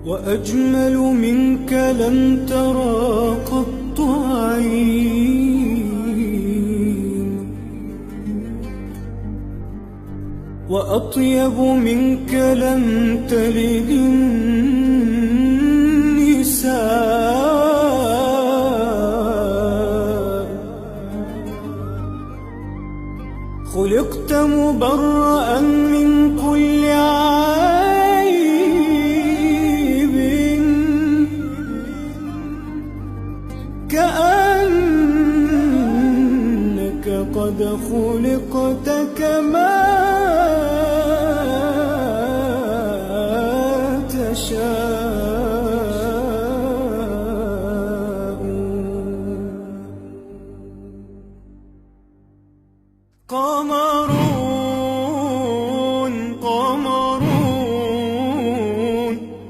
وأجمل منك لم ترى قط عين، وأطيب منك لم تلد النساء. خلقت مبرأ من كل عيب، كأنك قد خلقت كما تشاء. قمرون قمرون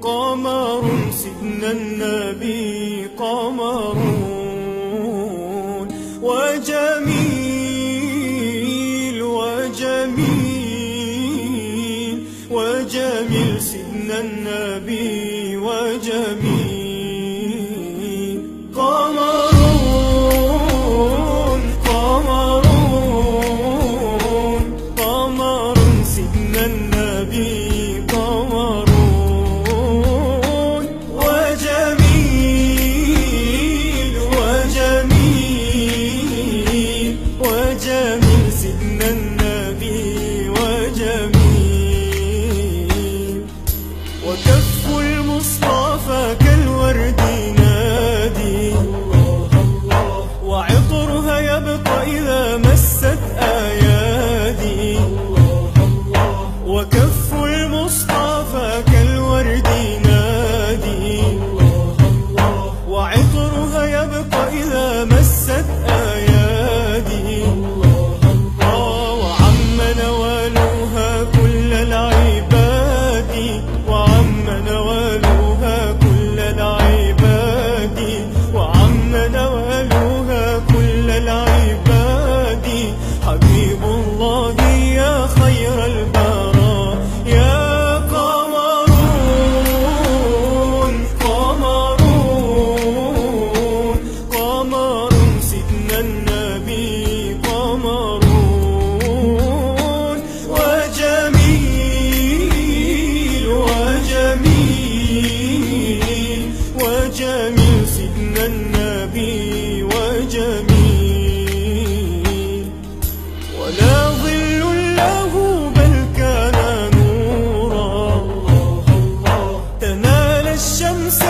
قمر سيدنا النبي قمرون، وجميل وجميل وجميل سيدنا النبي وجميل. قمرون قمرون قمر سيدنا النبي قمرون، وجميل وجميل وجميل سيدنا النبي وجميل. وكف المصطفى كالورد نادي، وعطرها يبقى إذا مست أيادي. وكف المصطفى كالورد نادي، وعطرها يبقى إذا مست أيادي. وعم نوالها كل العباد، وعم نوالها كل العباد، وعم نوالها كل العباد. حبيب الله يا خير البراء، يا قمرون قمرون قمر سيدنا النبي قمرون، وجميل وجميل وجميل سيدنا النبي وجميل. ولا ظل له بل كان نورا، تنال الشمس